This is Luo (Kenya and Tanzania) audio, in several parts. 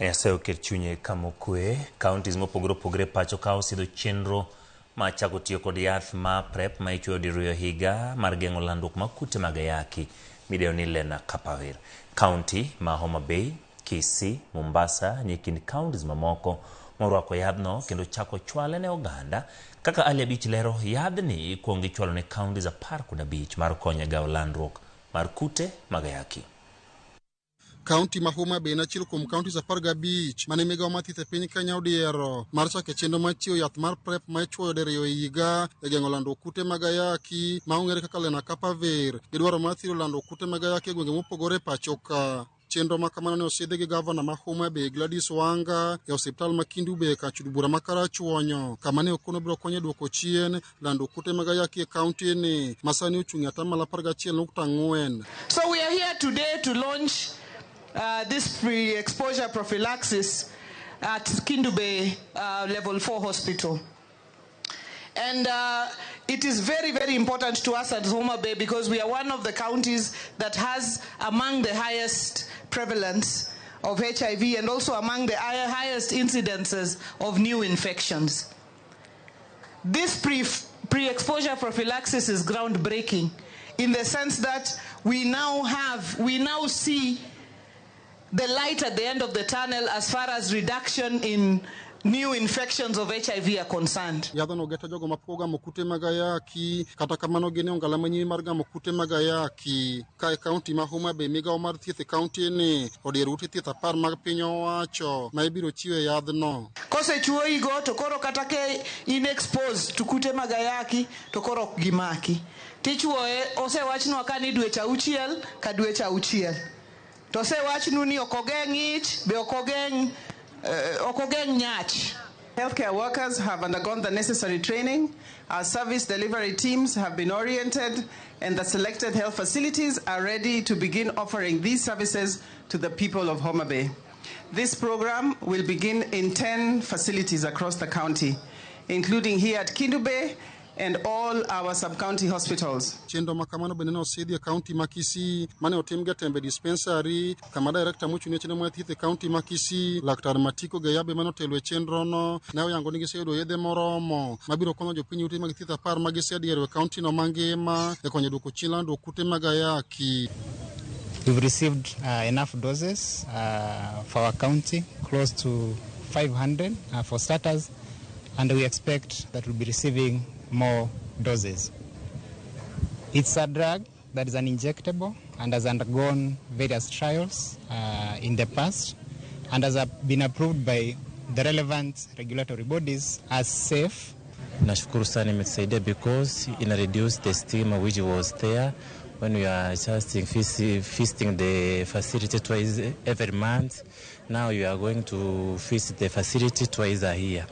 Nyasaye oket chunye kama okwe. Counties mopogore opogore pacho ka osidho chenro mar chako tiyo kod yath ma PrEP ma ichwoyo diriyo e higa mar geng'o landruok mar kute mag ayaki midendo ni Lenacapavir. County ma Homa Bay, Kisii, Mombasa ni e kind counties mamoko morwako yadhno kendo chako chwale ne oganda. Kaka Ali Abich lero, yadhni ikwongo ichwalo ne counties 15 mar konyo e gawo landruok mar kute mag ayaki. Kaunti ma Homa Bay en achiel kuom counties 15 mane migawo mar thieth e piny Kenya odiero mar chako chenro mar chiwo yath mar PrEP ma ichuoyo diriyo e higa e geng'o landruok kute mag ayaki ma ong'ere kaka Lenacapavir gi dwaro mar thiro landruok kute mag ayaki e gwenge mopogore e pacho ka. Chenro ma kamano ne osidhi gi gavana ma Homa Bay Gladys Wanga e osiptal ma Kendu Bay kar chud bura ma Karachuonyo kama ne okono biro konyo e duoko chien landruok kute mag ayaki e kaunti ni ma sani ochung' e atamalo 11.4. So we are here today to launch this pre-exposure prophylaxis at Kendu Bay Level 4 Hospital. And it is very, very important to us at Homa Bay because we are one of the counties that has among the highest prevalence of HIV and also among the highest incidences of new infections. This pre-exposure prophylaxis is groundbreaking in the sense that we now see the light at the end of the tunnel as far as reduction in new infections of HIV are concerned. Yadhno geto jogo mapok ogamo kute mag ayaki, kata kamano gin e ongala manyime mar gamo kute mag ayaki. Ka e kaunti ma Homa Bay, migawo mar thieth e kaunti ni odiero ute thieth 10 mag piny owacho ma ibiro chiwe yadhno. Kosechuoyigo to koro kata ka in exposed to kute mag ayaki to koro ok gimaki. Tichuoye osewachnwa ka ni dweche auchiel ka dweche auchiel. To osewachnu ni ok ogeng' ich be ok ogeng' nyach. Healthcare workers have undergone the necessary training, our service delivery teams have been oriented, and the selected health facilities are ready to begin offering these services to the people of Homa Bay. This program will begin in 10 facilities across the county, including here at Kendu Bay and all our sub-county hospitals. Chenro ma kamano bende ne osidhi e kaunti ma Kisii mane otim Getembe Dispensary kama director mochung' ne chenro mar thieth e kaunti ma Kisii Laktar Matiko Geyabe mane otelo e chenrono ne oyango ni giseyudo yedhe moromo mabiro konyo jopiny ute mag thieth 10 ma gisediero e kaunti no mangima e konyo duoko chien landruok kute mag ayaki. We've received enough doses for our county, close to 500 for starters, and we expect that we'll be receiving more doses. It's a drug that is an injectable and has undergone various trials in the past and has been approved by the relevant regulatory bodies as safe. Nashukuru sana imetusaidia because ina reduce the stigma which was there when we are just visiting the facility twice every month. Now you are going to visit the facility twice a year,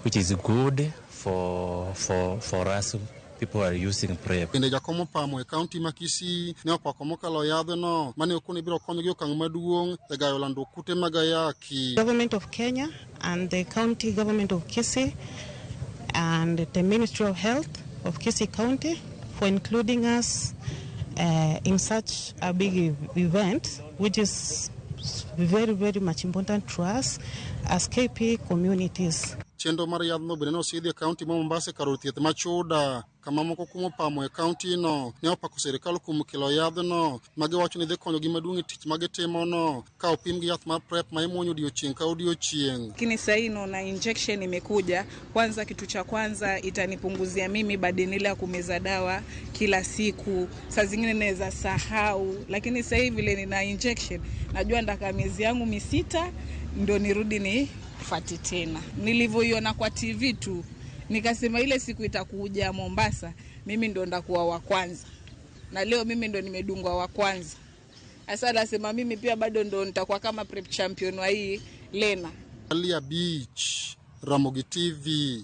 which is good for us people are using PrEP. Bende jakom opamo e kaunti ma Kisii ne okwako mokalo yadhno mane okone biro konyogi okang' maduong' e gayo landruok kute mag ayaki. Government of Kenya and the county government of Kisii and the Ministry of Health of Kisii County for including us in such a big event, which is very, very much important to us as KP communities. Chenro mar yadhno bende nosidhi e kaunti ma Mombasa e kar od thieth ma Chuda kama moko kuom opamo e kaunti no ne opako sirikal kuom kelo yadhno ma giwacho ni dhi konyogi maduong' e tich ma gitimono ka opim gi yath mar PrEP ma imuonyo odiochieng' ka odiochieng'. Lakini sasa hii naona injection imekuja, kwanza kitu cha kwanza itanipunguzia mimi burden ile ya kumeza dawa kila siku, saa zingine naweza sahau, lakini sasa hivi vile nina injection najua ndaka miezi yangu 6 ndo nirudi nifuate tena. Nilivyoiona kwa TV tu nikasema ile siku itakuja Mombasa mimi ndo ndakuwa wa kwanza, na leo mimi ndo nimedungwa wa kwanza. Sasa nasema mimi pia bado ndo nitakuwa kama PrEP champion wa hii Lena. Alia Beach, Ramogi TV.